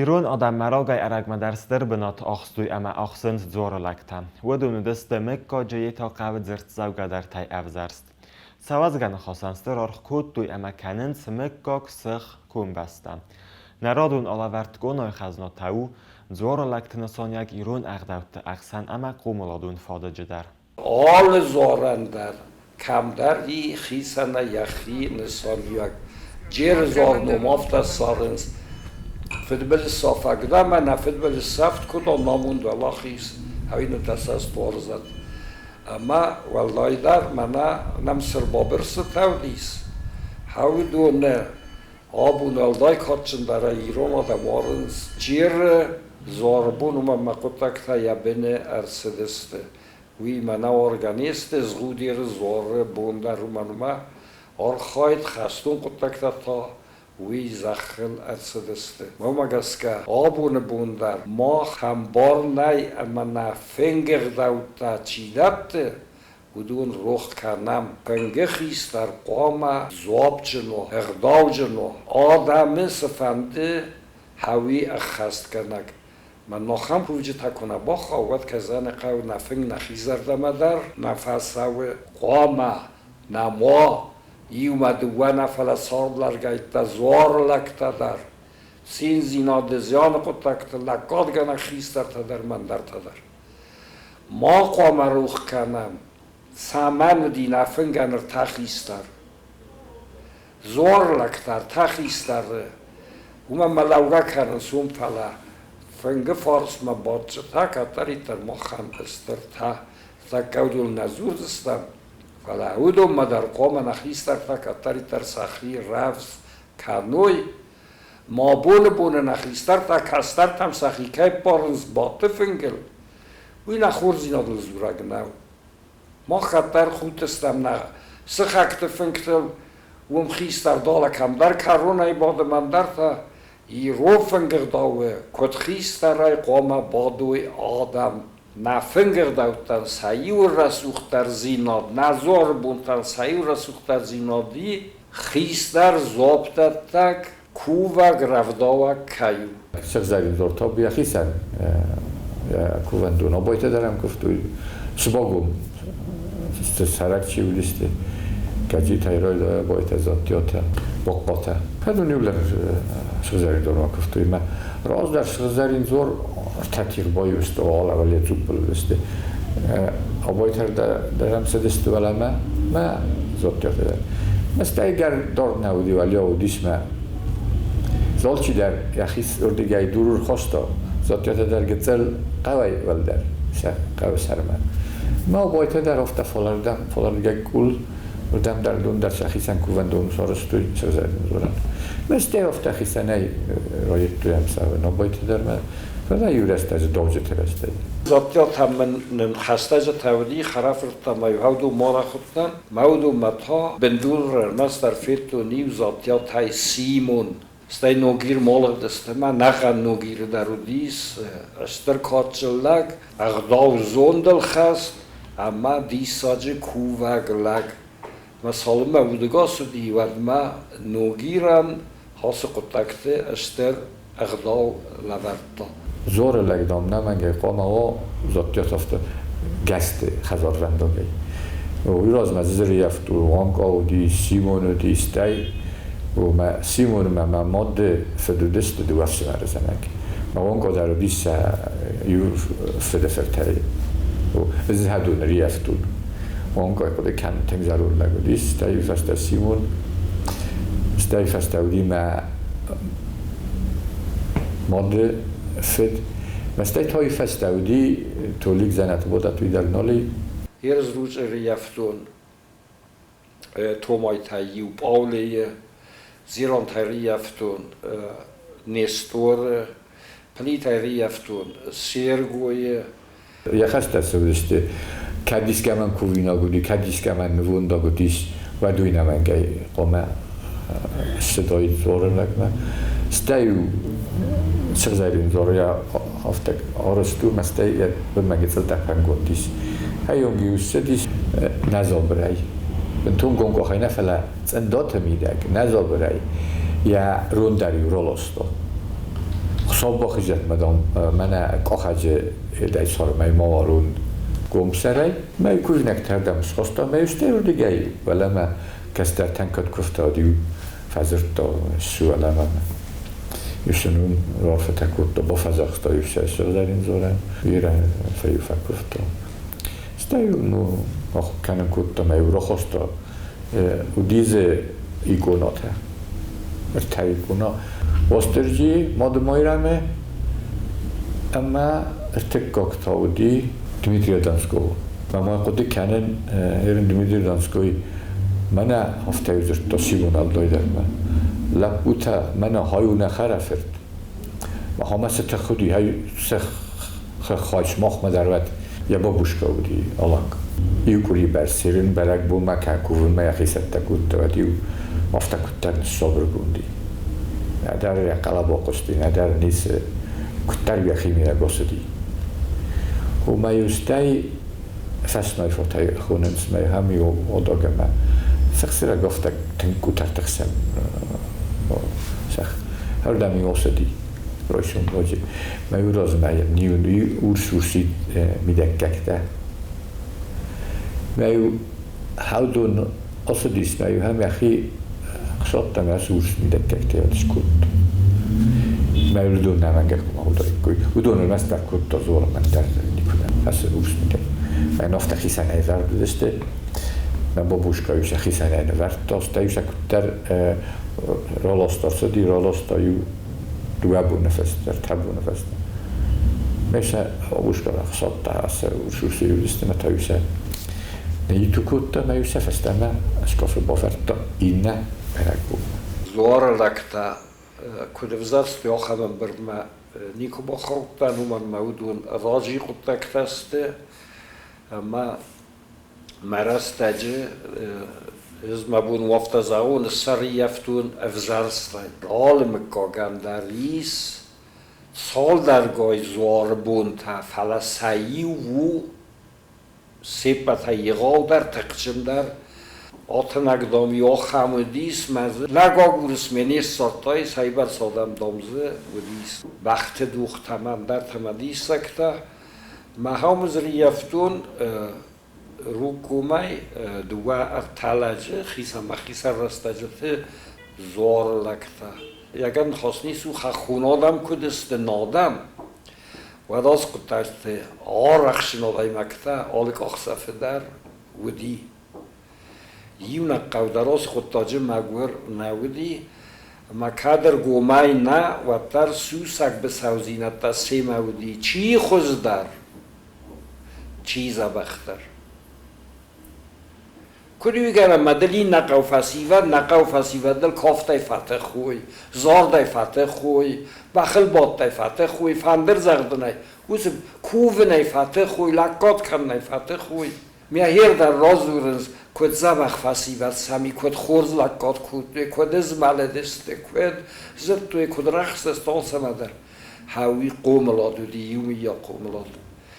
Ирон адӕммӕ рагӕй-ӕрӕгмӕ дӕр стыр бынат ахстой ӕмӕ ахсынц дзуары лӕгтӕ. Уыдон уыдысты мыггаджы йе та хъӕуы дзырддзӕугӕдӕртӕй ӕвзӕрст. Сӕ уӕзгӕ ныхасӕн стыр аргъ кодтой ӕмӕ кӕнынц мыггаг, сых, комбӕстӕ. Нӕ радон алӕвӕрд Къонайы хӕзнатӕ у дзуары лӕгты нысаниуӕг ирон ӕгъдӕутты ӕхсӕн ӕмӕ хъомыладон фадыджы дӕр. Алы дзуарӕн дӕр кӕмдӕр и хицӕнӕй йӕхи нысаниуӕг. Джеры дзуар ном афтӕ ссарынц: Фыдбылыз сафӕг дӕ мӕнӕ фыдбылыз сӕфт куыд намонд уӕлахиз, ӕви нын дӕ цӕст уарзӕд. Ӕмӕ уӕлдайдӕр мӕнӕ нӕм цы рбабырсытӕ уыдис, уыдоны абон уӕлдай кадджындӕрӕй ирон адӕм уарынц. Джеры дзуары бон уымӕн мӕ хъуыддӕгтӕ йӕ быны ӕрцыдысты. Уый мӕнӕ органисты Згъудеры дзуары бон дӕр уымӕн ӕмӕ архайд хӕстон хъуыддӕгтӕ та уый зӕххыл ӕрцыдысты. Уымӕ гӕсгӕ абоны бон дӕр мах ӕмбар нӕй ӕмӕ нӕ фенгӕгъдӕуттӕ чи дӕтты, уыдон рох кӕнӕм. Фынгы хистӕр хъуамӕ дзуапджын уа, ӕгъдауджын уа, адӕмы цы фӕнды, хӕуи ӕххӕстгӕнӕг. Мӕн ахӕм кувджытӕ куы нӕ бахауы, уӕд кӕдзӕны хъӕуы нӕ фынг нӕхи зӕрдӕмӕ дӕр нӕ фӕцӕуы. Хъуамӕ нӕм уа иумӕ-дыууӕ нӕ, фӕлӕ цардлӕргӕйттӕ, дзуары лӕгтӕ дӕр, циндзинады, зианы хъуыддӕгты лӕггадгӕнӕг хистӕртӕ дӕр мӕ ӕндӕртӕ дӕр. Ма хъуамӕ рох кӕнӕм, цӕмӕн уыди нӕ фынгӕн ӕртӕ хистӕр. Дзуар лӕгтӕ ӕртӕ хистӕры, уымӕ мӕ лӕугӕ кӕнынц уым, фӕлӕ фынгы фарсмӕ бадджытӕ кӕддӕриддӕр махӕн стыртӕ тӕккӕ уыдон нӕ дзурдзыстӕм, фӕлӕ уыдонмӕ дӕр хъуамӕ нӕ хистӕртӕ кӕддӕриддӕр сӕхи рӕвдз кӕной. Ма боны боны нӕ хистӕртӕ кӕстӕртӕм сӕхи кӕй ппарынц бадты фынгыл, уый нӕ хорздзинадыл дзурӕг нӕу. Мах кӕддӕр худтыстӕм нӕ сыхӕгты фынгтыл, уым хистӕр далӕ кӕмдӕр кӕронӕй бады, мӕндӕр та ирон фынгыгъдауы куыд хистӕрӕй хъуамӕ бадой адӕм. Нӕ фынгыгъдӕуттӕн сӕ иу рӕсугъддӕрдзинад, нӕ дзуары бонтӕн сӕ иу рӕсугъддӕрдзинад и хистӕр дзуапдӕттӕг, кувӕг, рӕвдауӕг кӕй у. Сыгъзӕрин дзуртӕ йӕхицӕн кувӕндон обойтӕ дӕр ӕм куывтой. Сыбогом цӕрӕг чи уыдысты, Гаджитӕй, Бойтӕ, Зоттиотӕ, Бохъхъотӕ. Кӕд уын иу лӕг сыгъзӕрин дормӕ куывтой мӕ раздӕр сыгъзӕрин дзор ӕртӕ тигъбойы уыдысты, уӕлӕ цъуппыл уыдысты. Обойтӕ дӕр ӕм цыдысты уӕлӕмӕ мӕ Зоттиотӕ дӕр. Мӕ стӕй гӕр дор нӕ уыди, уӕлиау уыдис мӕ Алчидӕр йӕхи уырдыгӕй дур ӕрхаста, Зоттиатӕ дӕр гыццыл хъӕуӕй уӕлдӕр сӕ хъӕуы сӕрмӕ. Мӕ абойтӕ дӕр афтӕ фалӕрдӕм, фалӕрдыгӕй къул, уырдӕм дӕр дон дӕр сӕхицӕн кувӕндон сарӕзтой сыгъзӕрин дзурӕн. Мӕ стӕй афтӕ хицӕнӕй райдыдтой ам цӕуын абойтӕ дӕр мӕ, фӕлӕ иу рӕстӕджы дауджыты рӕстӕджы. Зоттиатӕ мын нын хӕстӕджытӕ уыди, хӕрӕфырттӕ мӕ иу ма рахуыдтан. Мӕ уыдонмӕ та бындур ӕрмӕстдӕр федтон иу Зоттиатӕй Симон. Стӕй Ногир молыгъдысты мӕ нӕхъӕн Ногиры дӕр уыдис стыр кадджын лӕг, ӕгъдау зондыл хӕст ӕмӕ диссаджы кувӕг лӕг. Мӕ цалынмӕ удыгас уыди, уӕдмӕ Ногирӕн ацы хъуыддӕгты стыр ӕгъдау лӕвӕрдта. Зоры лӕг, дам, нӕмӕнгӕй хъуамӕ уа Зоттиатовты гӕсты хӕдзарвӕндагӕй. Уый размӕ Зызырыйӕфт Уанкъа уыди, Симон уыди, стӕй мӕ Симонмӕ мӕ мады фыд уыдысты дыууӕ ӕфсымӕры зӕнӕг. Мӕ Уанкъа дӕр уыдис сӕ иу фыды фыртӕй. Зӕдон рийӕфтон. Уанкъайы хъуыды кӕнын тынг зӕронд лӕг уыдис, стӕй фӕстӕ Симон, стӕй фӕстӕ уыди мӕ мады фыд. Мӕстӕй тойы фӕстӕ уыди Толик дзӕнӕты бодат уый дӕр ноли. Ерзручъы рыййӕфтон Томайтӕй иу Пъаулейы, Дзиронтӕй рыййӕфтон Несторы, Плитӕй рыййӕфтон Сергойы. Йӕ хӕстӕ цы уыдысты, кӕд искӕмӕн кувинаг уыди, кӕд искӕмӕн нывондаг уыдис, уӕд уый нӕмӕнгӕй хъуамӕ ссыдаид дзуары лӕгмӕ. Стӕй-иу сыгъзӕрин дзуары йӕ афтӕ арӕзт у, ӕмӕ стӕй йӕ бынмӕ гыццыл тъӕпӕнгонд ис. Айонг-иу ссыдис нӕзобырӕй. Бынтон гом къухӕй нӕ, фӕлӕ цъындаты мидӕг нӕзобырӕй йӕ рон дӕр-иу раласта. Хуыцау бахизӕд мӕ, дам, мӕнӕ къахӕджы дӕй цармӕй ма уарон гомсӕрӕй. Мӕ кувинӕгтӕ ардӕм схаста, мӕ стӕй уырдыгӕй уӕлӕмӕ кӕстӕртӕн кӕд куывта, уӕд-иу фӕдзырдта ссу уӕлӕмӕ. Иу сын уым раарфӕтӕ кодта, бафӕдзӕхста-иу сӕ сыгъзӕрин дзорӕн, бирӕ фӕ-иу фӕкуывта. Стӕй-иу ну, ахуыр кӕнын кодта мӕ-иу рахаста уыди дзы иконатӕ, ӕртӕ икона. Уастырджи, Мады Майрӕмы ӕмӕ ӕртыккаг та уыди Дмитрий Донского. Мӕ хъуыды кӕнын, Ерын Дмитрий Донской мӕнӕ афтӕ дзырдта Симон Алдай дӕр мӕ. Лӕппутӕ, мӕнӕ хай у нӕ хӕрӕфырт. Махамӕ цы тых уыди, хай цы хай сымахмӕ дӕр уӕд йӕ бабушка уыди Аланг. Иу къуыри бӕрц Ерын бӕрӕгбонмӕ кӕ кувынмӕ йӕхи цӕттӕ кодта, уӕд-иу афтӕ куыддӕр ныссабыргонд и. Нӕдӕр йӕ хъӕлӕба хъуысти, нӕдӕр ницы, куыддӕр йӕхимидӕг ацыди. Уымӕ-иу стӕй фӕснай фотӕй хонынц мӕ ахӕм иу адаг ӕмӕ цыхцырӕг афтӕ тынг къутӕрты хсӕн ардӕм-иу ацыди райсом раджы. Мӕ иу размӕ урс-урсид мидӕггӕгтӕ. Мӕ-иу хӕлдон ацыдис, мӕ-иу ӕм йӕхи хсадта мӕ ацы урс мидӕггӕгтӕ скодта. Мӕ уыдон нӕмӕнгӕ куы уыдаиккой. Уыдон ӕрмӕстдӕр кодта дзуармӕ дӕр никуы ацы урс мидӕг. Мӕн афтӕ хицӕнӕй вӕрд уыдысты. Мӕ бабушка-иу сӕ хицӕнӕй нывӕрдта, стӕй-иу сӕ куыддӕр раласта ӕрцыди, раласта-иу дыууӕ боны фӕстӕ, ӕртӕ боны фӕстӕ. Мӕ сӕ бабушка рахсадта ацы урс-урсӕй уыдысты мӕ та-иу сӕ Иту кодта ӕмӕ-иу сӕ фӕстӕмӕ скъофы бавӕрдта иннӕ бӕрӕгбонмӕ. Дзуары лӕгтӕ куыд ӕвзӕрстой, ахӕм ӕмбырдмӕ никуы бахаудтӕн, уымӕн ӕмӕ уыдон разыйы хъуыддӕгтӕ сты ӕмӕ мӕ рӕстӕджы ӕз мӕ бон у афтӕ зӕгъон, сӕрыййӕфтон ӕвзӕрстӕй. Алы мыггагӕн дӕр ис цалдӕргай дзуары бонтӕ, фӕлӕ сӕ иу у се ппӕтӕй егъаудӕр, тыхджындӕр. Атынӕг, дам, ахӕм уыдис, мӕ дзы лӕг агурыс, ме не ссардтай, цӕйбӕрц адӕм, дам, дзы уыдис. Бӕхты дугътӕ мӕ ӕндӕртӕ мӕ диссӕгтӕ. Махау мызрийӕфтон Рукъгомӕй дыууӕ-ӕртӕ лӕджы хицӕн-мӕхицӕн рӕстӕджыты дзуары лӕгтӕ. Ягӕн ныхас ницы у, хӕххон адӕм куыд сты, адӕм, Уӕд ацы хъуыддӕгты арӕхстджын адӕймӕгтӕ алы къахдзӕфы дӕр уыди. Иунӕг хъӕу дӕр ацы хъуыддаджы мӕгуыр нӕ уыди, ӕмӕ кӕд ӕргомӕй нӕ, уӕддӕр сусӕг быцӕудзинӕдтӕ семӕ уыди, чи хуыздӕр, чи дзӕбӕхдӕр. Куыд уигӕнӕн мӕ дыл иннӕ хъӕу фӕсивӕд, нӕ хъӕу фӕсивӕдыл кафтӕй фӕтых уой, зардӕй фӕтых уой, бӕхыл бадтӕй фӕтых уой, фӕндырдзӕгъдынӕй, уыцы кувынӕй фӕтых уой, лӕггад кӕнынӕй фӕтых уой. Мӕхи дӕр радзурынц, куыд дзӕбӕх фӕсивӕд сӕм и, куыд хорз лӕггад кодтой, куыд ызмӕлыдысты, куыд дзырдтой, куыд рӕхстысты алцӕмӕ дӕр. Хӕуи хъомылад уыди, иумийаг хъомылад.